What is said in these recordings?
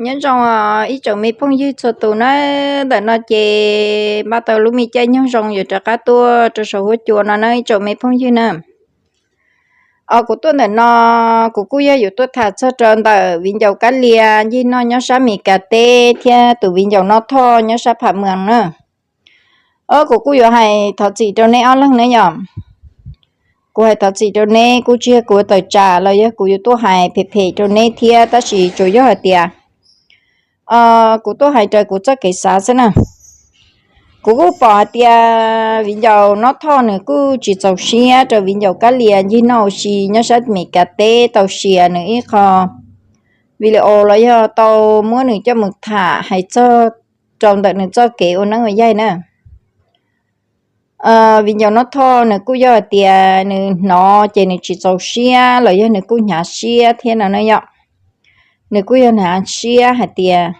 Nyob zoo ib tsoom me phooj ywg txhua tus na, ntawm no ces npaj tau lub me caij nyoog zoo yuav rov qab tuaj rau saum huab cua no na ib tsoom me phooj ywg na. Os, kuv tuaj ntawm no, kuv kuj yog yuav tuaj tham txog rau ntawm viv ncaus Kab Lia Ncig Noj nyob sab Mes Kas teb thiab tus viv ncaus Nob Thoj nyob sab Pham Mees na. Os, kuv kuj yuav hais thov txim rau neb ob leeg na yom. Kuv hais thov txim rau neb, kuj tsis yog kuv tawm tsam los yog kuv yuav tuaj hais phem phem rau neb thiab, tab sis tsuas yog hais tias kuv tuaj hais raws kuv txoj kev xav xwb na. Kuv kuj pom hais tias viv ncaus Nob Thoj nws kuj tsis txaus siab rau viv ncaus Kab Lia Ncig Noj ua si nyob sab Mes Kas teb tau sia nws ib qho video los yog tau muab nws coj mus tham hais txog rau ntawm nws txoj kev ua neeb ua yaig na. Viv ncaus Nob Thoj nws kuj yog hais tias nws hnov ces nws tsis txaus siab los yog nws kuj hnyav siab thiab no na yom. Nws kuj yog hnyav siab hais tias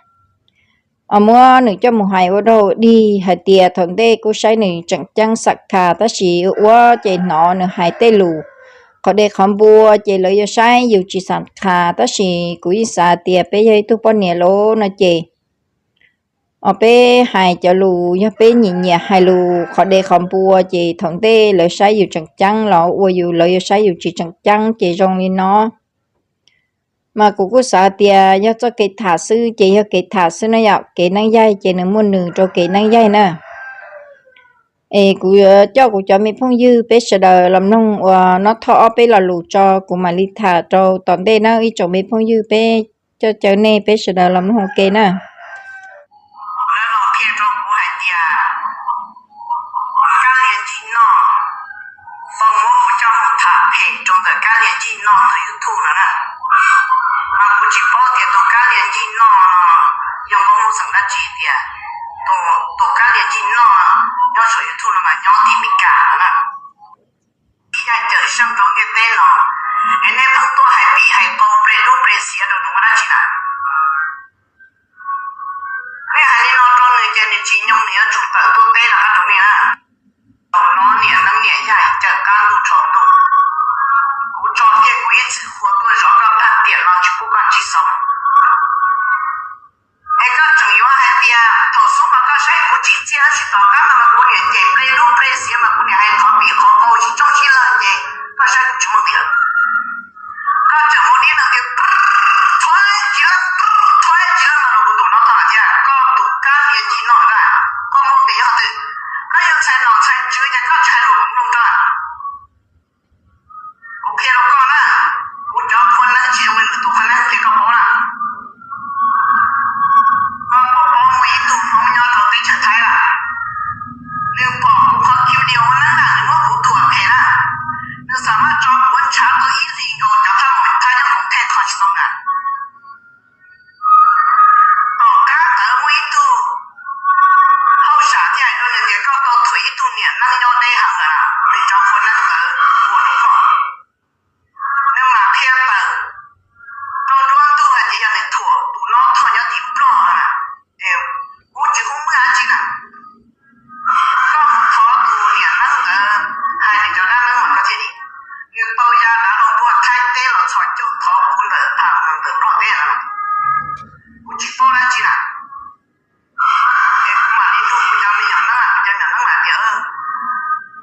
muab nws coj mus hais ua dog ua dig hais tias thaum ntej kuj saib nws tseem ceeb xam khas, tab sis ua ua ces hnov nws hais tej lus qhov dej qhov npua ces lawv yuav saib yus tsis xam khas, tab sis kuv yeej xav tias peb yog ib tug poj niam lawm no ces os, peb hais cov lus yog peb nyiam nyiam hais lus qhov dej qhov npua ces thaum ntej lawv saib yus tseem ceeb los ua yus lawv yuav saib yus tsis tseem ceeb ces zoo li no. Mas kuv kuj xav tias yog txoj kev tham xwb ces yog kev tham xwb na yom, kev neeb yaig ces nws muaj nws rau kev neeb yaig na. Es kuv yuav coj kuv cov me phooj ywg peb sawv daws los mloog uas Nob Thoj ob peb lo lus tso kuv mam li tham rau tom ntej na ib tsoom me phooj ywg, peb coj caw nej peb sawv daws los mloog ua ke na. Lawv los qhia rau kuv hais tias Kab Lia Ncig Noj tau muab kuv coj mus tham phem rau ntawm Kab Lia Ncig Noj tus YouTube no na. Mas kuv tsis paub tias tus Kab Lia Ncig Noj no yog nkauj muj xeem dab tsi tias tus Kab Lia Ncig Noj nyob saum YouTube no mas nyob tim Mes Kas no na. Ib yam cawm seej rau ntiaj teb no, es nej pheej tuaj hais pim hais qau ple dub ple xiav rau nws ua dab tsi na? Nej hais li no rau nws ces nws tsis nyoo, nws yuav tsum tawm tuaj teb rov qab rau nej na. Thaum no niam neeb niam yaig cawm qab ntuj rho ntuj, kuv tso kiag kuv ib txwm qhua tuaj zov koj tag tiam no tsis pub koj ntsib xov. Es koj tseem yuav hais tias thaum xub mas koj saib kuv tsim txiaj tsis tom qab no mas kuv niam cem ple dub ple xiav mas kuv niam hais qhov pim qhov qau sib tsooj sib lawg ces koj saib kuv tsis muaj nqis lawm. Koj tseem mus dib no tias thuav tsis leej, thuav tsis leej no rau kuv tus Nob Thoj tias koj tus Kab Lia Ncig Noj na, koj muaj nqis yog twg? Koj yog ntxhais nom ntxhais tswv ces koj tsis hais lus kuv mloog rau. Kuv qhia rau koj na, kuv cov qhua neeb tsis zoo li lwm tus qhua neeb, qhia koj paub na. Koj puas paub muaj ib tug Hmoob nyob rau teb chaws Thaib lawm, nws pom kuv qhov video ua neeb na, nws muab kuv thuam phem na, nws xam maj tso kuv ntshav tau ib li nkaus cov qab moos Thaib nyob Hmoob Thej Thoj Tsis Tau na. Tom qab ntawd muaj ib tug hauj sam thiaj hais rau nws tias koj tau thuam ib tug niam neeb nyob deb heev lawm na, nws cov qhua neeb ntawd ua rau koj. Nws mam qhia tawm rau nruab ntug hais tias yog nws thuam tus Nob Thoj nyob tim Nplog na, es kuv tsis hu muaj dab tsi na. Koj mus thov tus niam neeb ntawd hais nws cov dab neeb mas koj thiaj li, nws tau ya dav rau nruab Thaib teb los txhos caug thov kuv ntawm Pham Mees ntawm Nplog teb na. Kuv tsis paub dab tsi na. Es kuv mam li nug kuv cov me nyuam neeb, kuv cov me nyuam neeb hais tias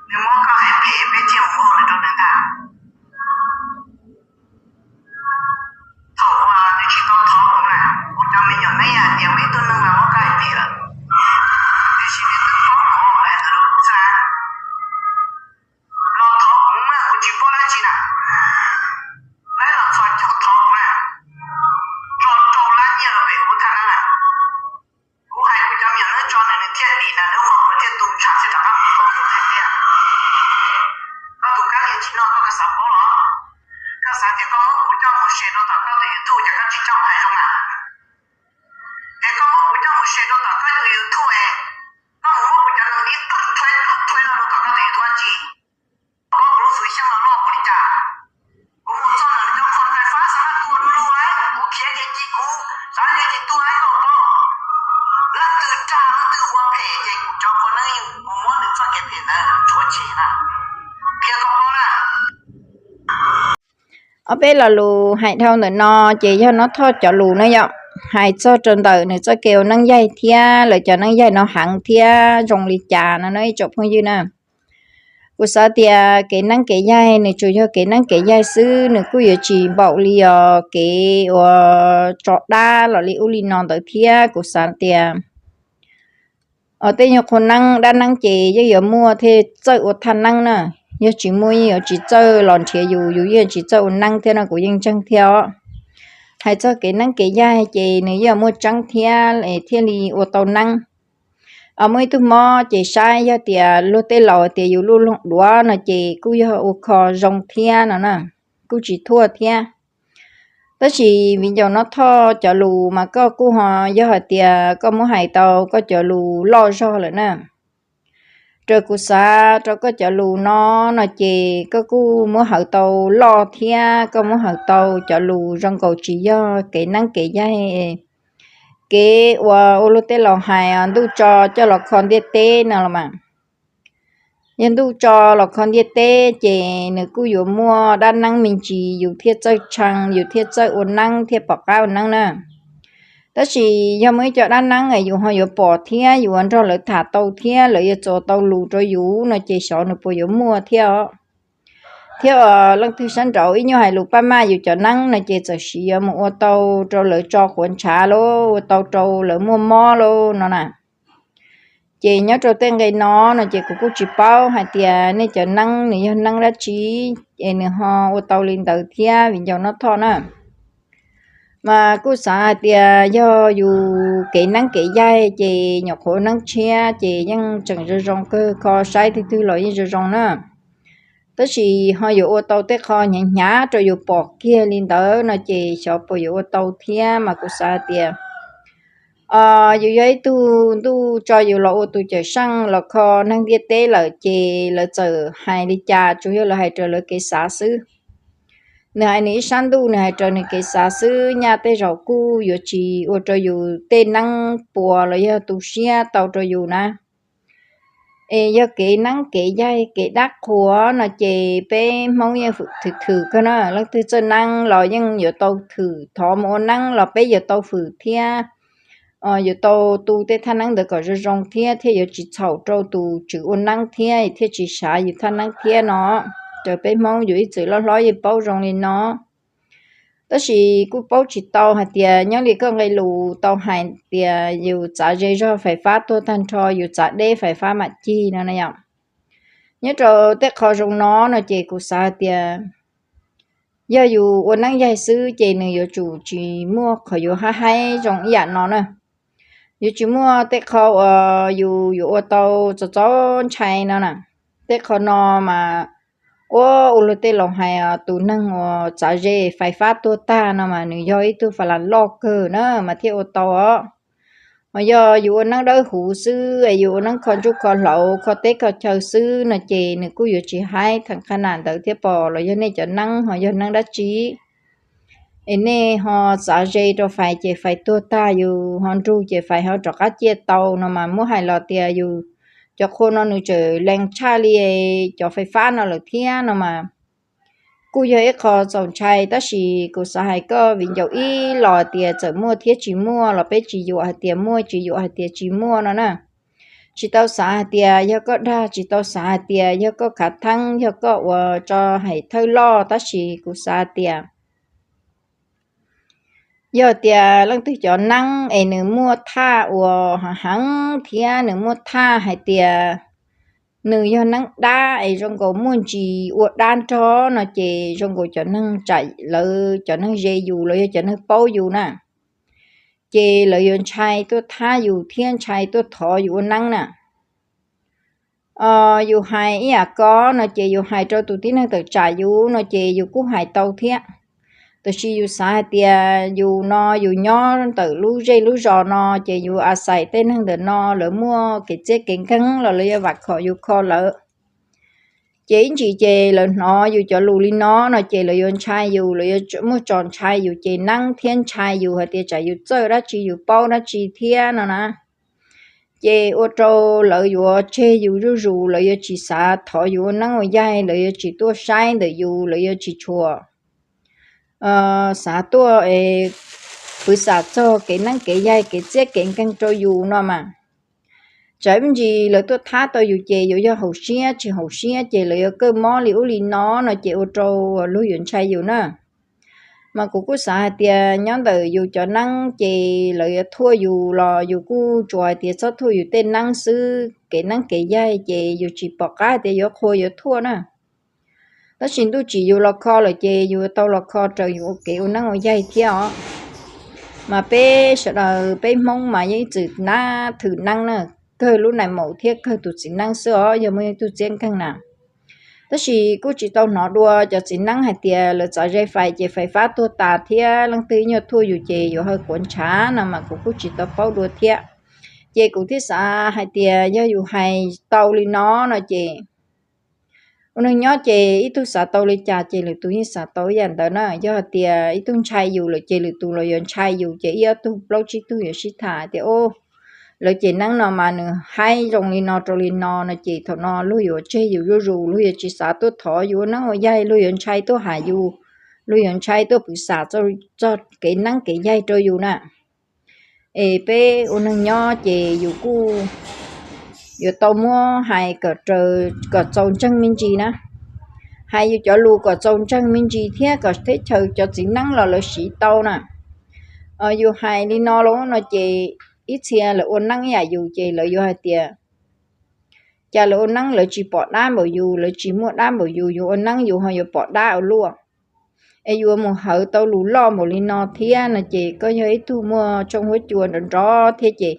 nws muab koj hais phem peb thiaj mus ua hauj lwm rau nws ntag. Thaum uas nws tsis tau thov kuv na, kuv cov me nyuam neeb hais tias muaj ib tug neeg mas muab koj hais phem lawm, tiam sis nws twb paub los hais ntawd rau kuv xwb na. Los thov kuv mas kuv tsis paub dab tsi na, lawv los txhos caug thov kuv na, tso rau lab nyiaj rau pem kuv thaj neeb na. Kuv hais kuv cov me nyuam neeb tso nws, nws thiaj dim na, nws qhov kuv thiaj tu ntshav thiaj rov qab mus tua kuv hais tias, koj tus Kab Lia Ncig Noj, koj xav paub los? Koj xav tias koj muab kuv coj mus share rau tom koj tus YouTube ces koj tsis coj hais zoo na? Es koj muab kuv coj mus share rau tom koj tus YouTube es koj mus muab kuv cov lus dib tuj thuaib tuj thuaib no rau tom koj tus YouTube dab tsi? Koj kuv lub xwm xyeej los loj npaum li cas? Kuv mus txog ntawm nws cov qhov fais fab xav mas tua du lug, kuv khiav ces ci kuv, xav li ces tua koj paub. Leej twg dag leej twg ua phem ces kuv cov qhua neeb yeej mus muab nws txoj kev phem ntawd rhuav tshem na. Qhia koj paub na. Ob peb lo lus hais dhau ntawm no ces yog Nob Thoj cov lus na yom. hais txog rau ntawm nws txoj kev ua neeb yaig thiab lawv cov neeb yaig no heev thiab zoo li cas no no ib tsoom phooj ywg na. Kuv xav tias kev neeb kev yaig nws tsuas yog kev neeb kev yaig xwb, nws kuj yuav tsis npaum li os kev ua tso dab los li ub li no ntawd thiab. Kuv xav tias os tej nyuag qhua neeb dab neeb ces yeej yuav muaj thiaj txawj ua thaj neeb na. Yog tsis muaj yeej yuav tsis txawj los nrhiav yus, yus yeej tsis txawj ua neeb thiab no kuv yeej ntseeg thiab os. Hais txog kev neeb kev yaig ces nws yeej muaj tseeb thiab thiaj li ua tau neeb. Muaj ib tug mob ces saib yog tias luag tej laus tias yus lub loog duav no ces kuj yog ua kho zoo thiab no na, kuj tsis thuaj thiab. Tab sis viv ncaus Nov Thoj cov lus mas koj kuj ho yog hais tias koj muab hais tau koj cov lus loj zog lawm na. Raws kuv xav rau koj cov lus no, no ces koj kuj muab hawv tau loj thiab koj muab hawv tau cov lus zoo nkaus tsis yog kev neeb kev yaig, kev uas ua luag tej laus hais ntuj tso coj los kho ntiaj teb no los mas. Yog ntuj tso los kho ntiaj teb ces nws kuj yuav muaj dab neeb me ntsis yus thiaj txawj tshee, yus thiaj txawj ua neeb thiaj pom qab ua neeb na. Tab sis yog muaj ib co dab neeb yus ho yuav pom thiab yus ua nrog lawv tham tau thiab lawv yuav txuas tau lus rau yus no ces xyov nws puas yuav muaj thiab os. Thiab leej twg sab nraud ib nyuag hais lus pab maj yus cov neeb no ces txawm siv yuav mus ua tau rau lawv tso quav ntshav lauj, ua tau rau lawv muaj mob lauj no na. Ces nyob rau tej nqe no no ces kuv kuj tsis paub hais tias nej cov neeb nws yog neeb dab tsi es nws ho ua tau li ntawd thiab viv ncaus Nov Thoj na. Mas kuj xav hais tias yog yus kev neeb kev yaig ces nyuam qhuav neeb tshiab ces yeej tseem zoo zoo kawg, kho saib twg twg los yeej zoo zoo na. Tab sis ho yuav ua tau tej qho hnyav hnyav rau yus pom kiag li ntawd no ces xyov puas yuav ua tau thiab. Mas kuv xav hais tias yus yog ib tug ntuj tso yus los ua tus cawm seej los kho neeg ntiaj teb lawm ces lawv txawm hais li cas tsuas yog lawv hais raws lawv kev xav xwb. Nws hais nws ib sab ntuj nws hais raws nws kev xav xwb, nyaj tej zaum kuj yuav tsis ua rau yus tej neeb puas los yog tu siab tau rau yus na. Es yog kev neeb kev yaig kev dab qhuas no ces peb Hmoob yeej fwm thwm thwm kawg na. Leej twg txawj neeb los yeej yuav tau thwm, thov mus ua neeb los peb yuav tau fwm thiab yuav tau tu tej thaj neeb ntawd kom zoo zoo thiab thiaj yuav tsis txhaum rau tus tswv ua neeb thiab thiaj tsis sav yus thaj neeb thiab no. Raws peb Hmoob yus ib txwm loj hlob yeej paub zoo li no. Tab sis kuj paub tsis tau hais tias nyob li koj nqe lus tau hais tias yus txav ze zog fais fab tuag tag nrho, yus txav deb fais fab mam cig no na yom. Nyob rau tej qho zoo no no ces kuv xav hais tias yog yus ua neeb yaig xwb ces nws yuav tsum tsis muaj qhov yuav haib haib zoo ib yam no na. Yuav tsis muaj tej qho uas yus yuav ua tau txaus txaus ntshai no na. Tej qho no mas ua ua luag tej laus hais tus neeg uas txav ze fais fab tuag tag no mas nws yog ib tug fas las loj kawg na mas thiaj ua tau os. Ho yog yus ua neeb dawb huv xwb es yus ua neeb kho ntsuj kho hlauv kho teb kho chaw xwb no ces nws kuj yuav tsis haib theem qha nam ntawd thiab pom los yog nej cov neeb ho yog neeb dab tsi es nej ho txav ze rau fais ces fais tuag tag yus ho nrug ces fais ho rov qab ciaj tau no mas muab hais los tias yus cov qhua no nws tseem lees tshaj li cov fais fab no lawm thiab no mas kuj yog ib qho txaus ntshai. Tab sis kuv xav hais koj viv ncaus ib los tias txawm muaj thiab tsis muaj los peb tsis yuam hais tias muaj, tsis yuam hais tias tsis muaj no na. Tsis tau xav hais tias yog koj dag, tsis tau xav hais tias yog koj khav theeb, yog koj ua tso hais thawj loj, tab sis kuv xav hais tias yog tias leej twg cov neeb es nws muaj thaj uas heev heev thiab nws muaj thaj hais tias nws yog neeb dab es zoo nkaus muaj ntsis ua dab nrog no ces zoo nkaus cov neeg tsam lawv cov neeg ze yus los yog cov neeg paub yus na, ces lawv yuav ntshai tuaj thab yus thiab ntshai tuaj thov yus ua neeb na. Yus hais ib yam ko no ces yus hais rau tus tib neeg tawm tsam yus no ces yus kuj hais tau thiab. Tab sis yus xav hais tias yus no yus nyob ntawm lub zej lub zos no ces yus a xais tej neeg ntawm no lawv muaj kev txiaj kev nkeeg los lawv yuav vam khom yus kho lawv. Ces ib ntsis ces lawv hnov yus cov lus li no no ces lawv yuav ntshai yus, lawv yuav muaj tso ntshai yus ces neeb thiab ntshai yus hais tias tsam yus txawj dab tsi yus paub dab tsi thiab no na. Ces ua rau lawv yuav tseg yus zuj zus, lawv yuav tsis xav thov yus ua neeb ua yaig, lawv yuav tsis tuaj saib ntawm yus, lawv yuav tsis tshua xav tuaj pwv xam txog kev neeb kev yaig kev txiab kev nkeeg rau yus no mas, tsam ib ntsis lawv tuaj thab tau yus ces yus yog haum siab tsis haum siab ces lawv yuav kawj mob li ub li no no ces ua rau luag yuav ntshai yus na. Mas kuv kuj xav hais tias nyob ntawm yus cov neeb ces lawv yuav thuaj yus los yus kuj tsuas hais tias txhob thuaj yus tej neeb xwb, kev neeb kev yaig ces yus tsis pom qab tias yuav qhua yuav thuaj na. Tab sis ntuj tsim yus los kho lawm ces yus tau los kho raws yus ua kev ua neeb ua yaig thiab os. Mas peb sawv daws peb Hmoob mas yeej ib txwm nab thwm neeb na, kawg lub nais maum thiab kawg tus txiv neeb xwb os, yog muaj ib tug txiab nkeeg na. Tab sis kuj tsis tau hnov dua cov txiv neeb hais tias lawv txav ze fais ces fais fab tuag tas thiab leej twg ib nyuag thuaj yus ces yuav hawj quav ntshav no mas kuv kuj tsis tau paub dua thiab. Ces kuv thiaj xav hais tias yog yus hais tau li no no ces ua neeg nyob ces ib tug xav tau li cas ces lwm tus yeej xav tau ib yam ntawd na. Yog hais tias ib tug ntshai yus lawm ces lwm tus los yuav ntshai yus ces ib ob tug plaub tsib tug yuav sib tham tias, o, lawv ces neeb no mas nws haib zoo li no rau li no no ces thaum no luag yuav tseg yus zuj zus, luag yuav tsis xav tuaj thov yus ua neeb ua yaig, luag yuav ntshai tuaj hais yus, luag yuav ntshai tuaj pwv xam txog kev neeb kev yaig rau yus na. Es peb ua neeg nyob ces yus kuj yuav tau muab hais kom raws kom txaus ntseeg me ntsis na, hais yus cov lus kom txaus ntseeg me ntsis thiab kom teb chaws cov txiv neeb los lawv siv tau na. Yus hais li no los no ces ib txhia lawv ua neeb yam yus ces lawv yuav hais tias cas lawv ua neeb lawv tsis pom dab npaum yus, lawv tsis muaj dab npaum yus, yus ua neeb yus ho yuav pom dab ua luaj. Es yuav mus hawv tau lus loj npaum li no thiab no ces koj yog ib tug muaj tshooj huab cua nrov nrov thiab ces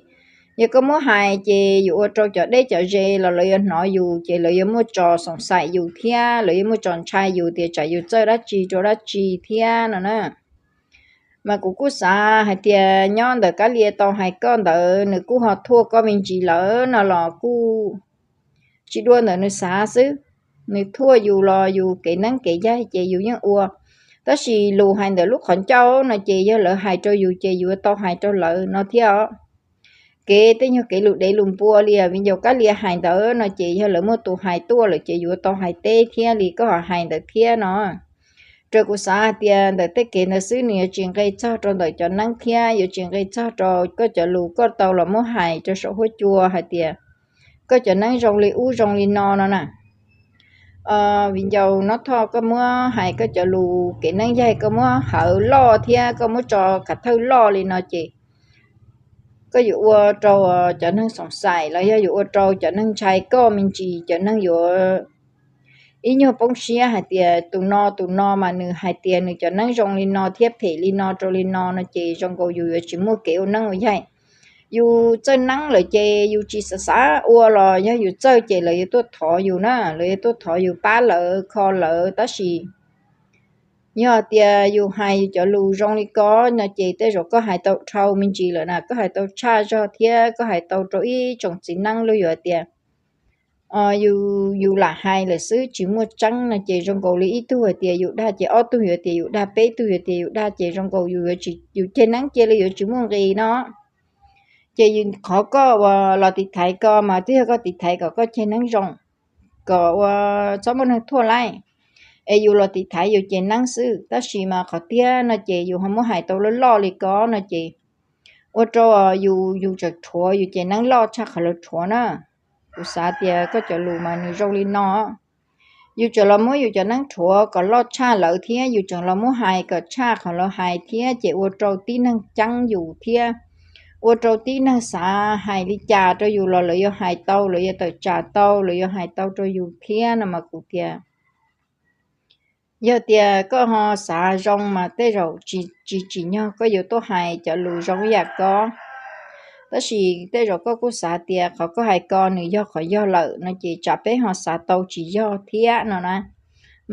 yog koj muab hais ces yuav ua rau cov deb cov ze los lawv yuav hnov yus ces lawv yuav muaj tso xoom xaim yus thiab lawv yuav muaj tso ntshai yus tias tsam yus txawj dab tsi rau dab tsi thiab no na. Mas kuv kuj xav hais tias nyob ntawm Kab Lia tau hais koj ntawd nws kuj ho thuaj koj me ntsis lawm no los kuj tsis dua ntawm nws xav xwb. Nws thuaj yus los yus kev neeb kev yaig ces yus yeej ua, tab sis lus hais ntawm lub qhov ncauj no ces yog lawv hais rau yus ces yuav tau hais rau lawv no thiab os. Kev tej nyuag kev lus dev lus npua li viv ncaus Kab Lia hais ntawd no ces yog lawv muaj tus hais tuaj lawm ces yuav tau hais teb thiab li koj ho hais ntawd thiab no. Raws kuv xav hais tias ntawm tej kev ntawd xwb nws yuav tsis nqe txog rau ntawm cov neeb thiab yuav tsis nqe txog rau koj cov lus koj tau los muab hais rau saum huab cua hais tias koj cov neeb zoo li ub zoo li no no na. Viv ncaus Nob Thoj koj muab hais koj cov lus kev neeb yaig koj muab hawv loj thiab koj muab tso khav thawj loj li no ces koj yuav ua rau cov neeg xoom xaim los yog yuav ua rau cov neeg ntshai koj me ntsis, cov neeg yuav ib nyuag poob siab hais tias tus no tus no mas nws hais tias nws cov neeb zoo li no thiab phem li no rau li no no ces zoo nkaus yus yuav tsis muaj kev ua neeb ua yaig. Yus txawj neeb lawm ces yus tsis xav xav ua los yog yus txawj ces lawv yuav tuaj thov yus na, lawv yuav tuaj thov yus pab lawv kho lawv tab sis yog tias yus hais yus cov lus zoo li ko no ces tej zaum koj hais tau dhau me ntsis lawm na, koj hais tau tshaj zog thiab koj hais tau rau ib tsoom txiv neeb luag yuav hais tias yus lam hais lawm xwb tsis muaj tseeb no ces zoo nkaus li ib tug hais tias yus dag ces ob tug yuav tias yus dag, peb tug yuav tias yus dag ces zoo nkaus yus yuav tsis, yus ceg neeb cia li yuav tsis muaj nqis no. Ces qhov koj ua los tiv thaiv ko mas twb yog koj tiv thaiv kom koj ceg neeb zoo, kom ua txhob muaj neeg thuaj laij. Es yus los tiv thaiv yus ceg neeb xwb tab sis mas qhov tiag no ces yus ho muab hais tau loj loj li ko no ces ua rau yus, yus tseem rhuav yus ceg neeb loj tshaj qhov lawv rhuav na. Kuv xav tias koj cov lus mas nws zoo li no, yus tseem los muab yus cov neeb rhuav kom loj tshaj lawv thiab yus tseem los muab hais kom tshaj qhov lawv hais thiab ces ua rau tib neeg ceeb yus thiab ua rau tib neeg xav hais li cas rau yus los lawv yuav hais tau, lawv yuav tawm tsam tau, lawv yuav hais tau rau yus thiab no mas kuv tias yog tias koj ho xav zoo mas tej zaum tsis tsim nyog koj yuav tuaj hais cov lus zoo ib yam ko. Tab sis tej zaum koj kuj xav tias qhov koj hais ko nws yog qhov yog lawm no ces tsam peb ho xav tau tsis yog thiab no na.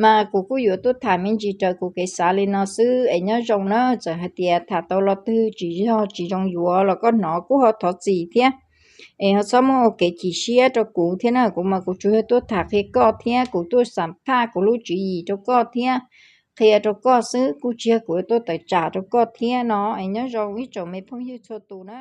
Mas kuv kuj yuav tuaj tham me ntsis raws kuv kev xav li no xwb es nyob zoo na, txawm hais tias tham tau lo twg tsis yog tsis zoo yuav los koj hnov kuj ho thov txim thiab. Es ho txhob muaj ua kev chim siab rau kuv thiab na, kuv mas kuv tsuas yog tuaj tham qhia koj thiab kuv tuaj xam phaj kuv lub tswv yim rau koj thiab qhia rau koj xwb, kuj tsis yog kuv tuaj tawm tsam rau koj thiab no. Es nyob zoo ib tsoom me phooj ywg txhua tus na.